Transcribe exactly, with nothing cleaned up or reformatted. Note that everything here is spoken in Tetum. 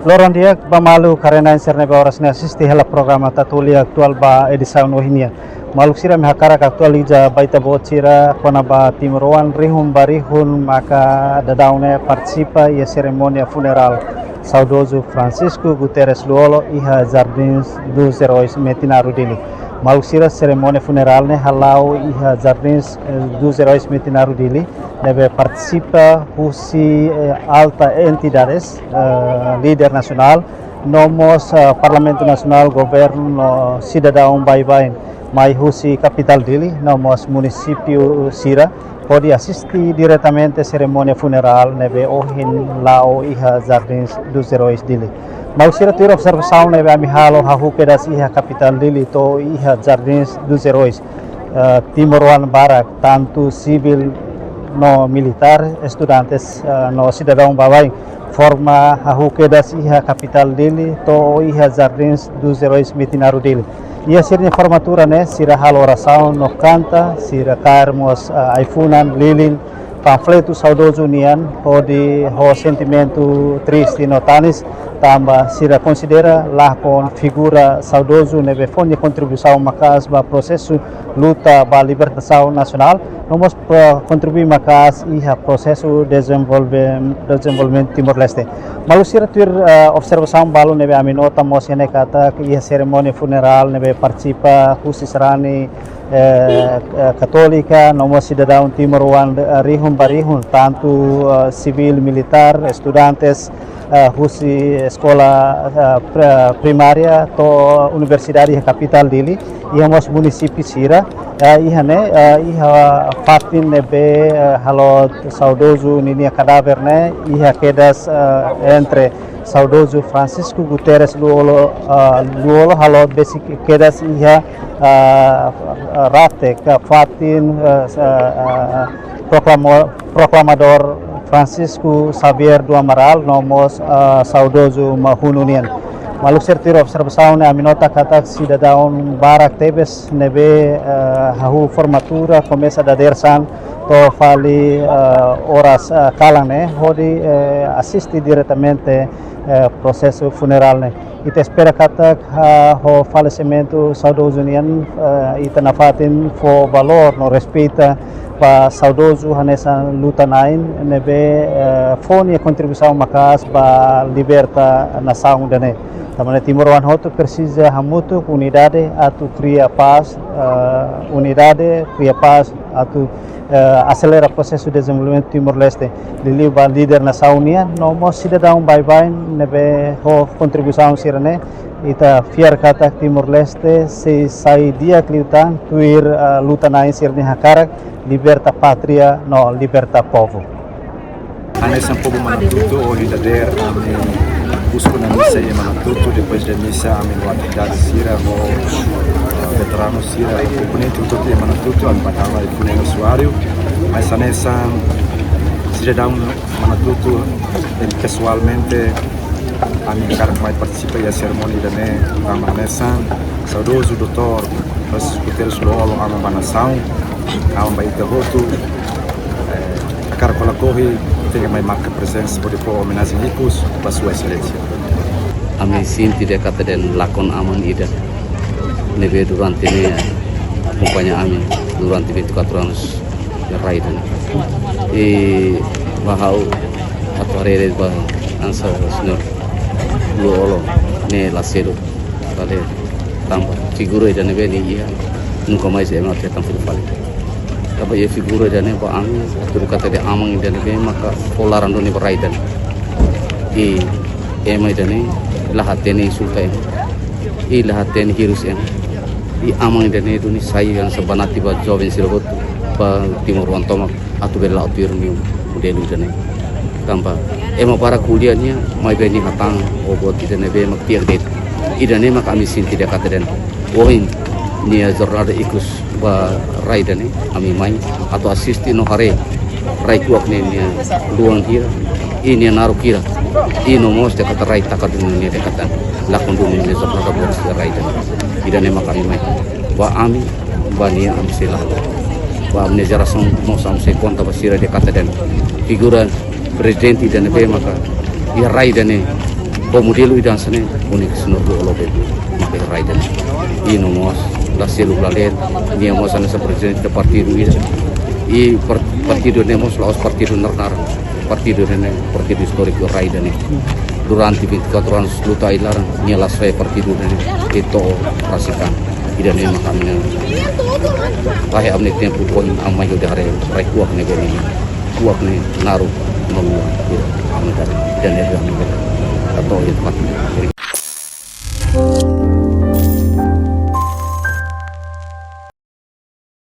Loron di'ak ba maluk karena sira ne'ebé oras ne'e asiste hela programa Tatoli Atuál ba edisaun ohin nian. Maluk sira, ami hakarak atualiza ba ita-boot sira kona-ba timoroan rihun ba rihun maka daudaun ne'e partisipa iha serimónia funerál saudozu Francisco Guterres Lú-Olo iha Jardins dos Heróis Metinaro, Dili. Maluk sira, serimónia funerál ne'e hala'o iha Jardins, eh, dos Heróis Metinaro, Dili, ne'ebé partisipa husi, eh, alta entidades, eh, líder nasionál, no mós, eh, Parlamentu Nasionál, governu, sidadaun baibain mai husi kapitál Dili, no mós munisípiu sira, hodi asiste diretamente serimónia funerál ne'ebé ohin la'o iha Jardins dos Heróis, Dili. Maluk sira, tuir observasaun ne'ebé ami halo hahú kedas iha kapitál Dili to'o iha Jardins dos Heróis, eh, timoroan barak, tantu sivíl no militár, estudantes, eh, no sidadaun baibain, forma hahú kedas iha kapitál Dili to'o iha Jardins dos Heróis Metinaro, Dili. Iha sira-nia formatura ne'e, sira halo orasaun no kanta, sira kaer mós, eh, ai-funan, lilin, panfletu saudozu nian, hodi ho sentimentu triste no tanis, tanba sira konsidera lakon figura saudozu ne'ebé fó nia kontribuisaun maka'as ba prosesu luta ba libertasaun nasionál, no mós, eh, kontribui maka'as iha prosesu dezenvolve-, dezenvolvimentu Timor-Leste. Maluk sira, tuir, eh, observasaun balu ne'ebé ami nota mós iha ne'e katak iha serimónia funerál ne'ebé partisipa husi sarani, eh, eh, katólika, no mós sidadaun timoroan, eh, rihun ba rihun, tantu, eh, sivíl, militár, estudantes, eh, husi eskola, eh, pri-, primária to'o universidade iha kapitál Dili, iha mós munisípiu sira, eh, iha ne'e, eh, iha fatin ne'ebé, eh, halo saudozu ninia kadáver ne'e, iha kedas, eh, entre saudozu Francisco Guterres Lú-Olo, eh, Lú-Olo, halo besik kedas iha, eh, rate ka fatin, eh, eh, eh, proklamo-, proklamadór Francisco Xavier do Amaral, no mós, ah, saudozu Mahunu nian. Maluk sira, tuir observasaun ne'e, ami nota katak sidadaun barak tebes ne'ebé, ah, hahú formatura, komesa dadeer-saan to'o fali, ah, oras, ah, kalan ne'e, hodi, eh, asiste diretamente, eh, prosesu funerál ne'e. Ita espera katak, ah, ho falesimentu saudozu nian, ah, ita nafatin fó valór no respeita ba saudozu hanesan luta-na'in ne'ebé, eh, fó nia kontribuisaun maka'as ba liberta nasaun ida-ne'e. Tanba ne'e timoroan hotu presiza hamutuk, unidade atu kria pás, eh, unidade kria pás atu, eh, aselera prosesu dezenvolvimentu Timor-Leste. Liuliu ba líder nasaun nian, no mós sidadaun baibain ne'ebé ho kontribuisaun sira-ne'e, ita fiar katak Timor-Leste sei sai di'ak liután tuir, eh, luta-na'in sira-nia hakarak liberta pátria no liberta povu. Hanesan povu Manatutu, ohin dadeer ami husu ona misa iha Manatutu, depois de misa ami halo atividade sira ho, eh, veteranu sira, komponente hotu iha Manatutu, ami ba tau ai-funan iha osuáriu, mas hanesan sidadaun Manatutu, eh, pesoalmente, ami hakarak mai partisipa iha serimónia ida-ne'e, tanba hanesan saudozu doutór Francisco Guterres Lú-Olo, aman ba nasaun, aman ba ita hotu, eh, hakarak ko'alia ho ita, tenke mai marka prezensa hodi fó omenajen ikus ba Sua Exelénsia. Ami sente de'it katak lakon aman ida ne'ebé durante ne'e akompaña ami durante vinte e quatro anos iha rai ida-ne'e. I ba ha'u atu haree ba hanesan señór Lú-Olo ne'e la sedu fali tanba figura ida ne'ebé nia iha nunka mais ema atu hetan fila fali. Tanba iha figura ida-ne'e ba ami atu katak aman ida ne'ebé maka fó laran duni ba rai ida-ne'e. I ema ida-ne'e la hatene insulta ema. I la hatene hirus ema. I aman ida-ne'e duni sai hanesan banati ba joven sira hotu, ba timoroan tomak atu bele la'o tuir nia modelu ida-ne'e. Tanba ema barak ko'alia nia, maibé nia hatán ho buat ida ne'ebé mak di'ak de'it. Ida-ne'e mak ami sente de'it katak ohin nia jornada ikus ba rai ida-ne'e, ami mai atu asiste no haree rai kuak ne'e nia luan hira, i nia naruk hira, i no mós de'it katak rai taka duni nia de'it katak lakon duni nia jornada boot iha rai ida-ne'e. Ida-ne'e mak ami mai. Ba ami, ba nia ami sei la haluha. Ba ami-nia jerasaun mós ami sei konta ba sira de'it katak figura prezidente ida ne'ebé maka iha rai ida-ne'e Ho modelu ida hanesan ne'e, úniku senhor do lobe, maka rai ida-ne'e. I no mós, la selu la de'it, nia mós hanesan prezidente partidu ida. I par-, partidu ne'e mós la'ós partidu narnar. Partidu ne'e, partidu istóriku rai ida-ne'e. Durante vinte e quatro anos luta ai-laran, nia la sai partidu ne'e, i to'o rasik an. Ida-ne'e mak ami-nia. Fahe ami-nia tempu, kuandu ami mai hodi haree rai kuak ne'e, kuak ne'e naruk, malu, ida-ne'e, ida-ne'e, ida-ne'e, atau empat.